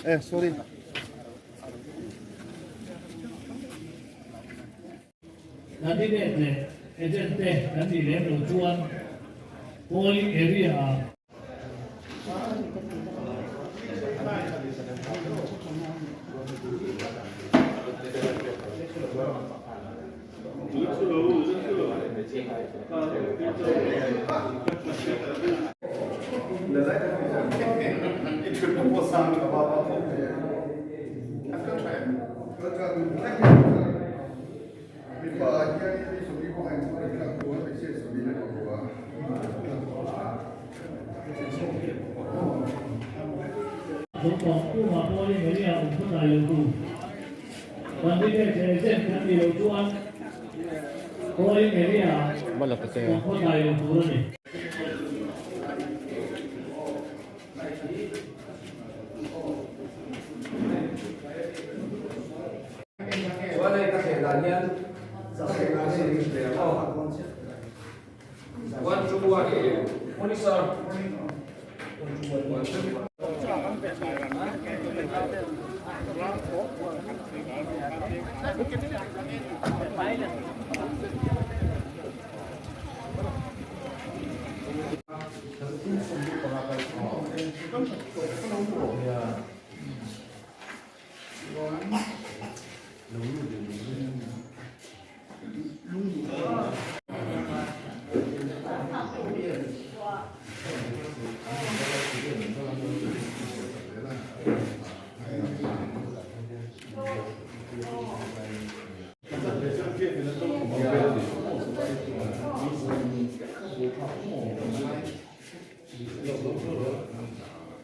Eh sorry. Candidate leh agent te kan nih lem loh chuan polling area ah. Naupang pumah pawhin area awm phawt ai lo tu. Candidate leh agent kan nih loh chuan polling area ah awm phawt ai lo tur a ni. Chuan hei ka theh dan hian One two one Morning sir.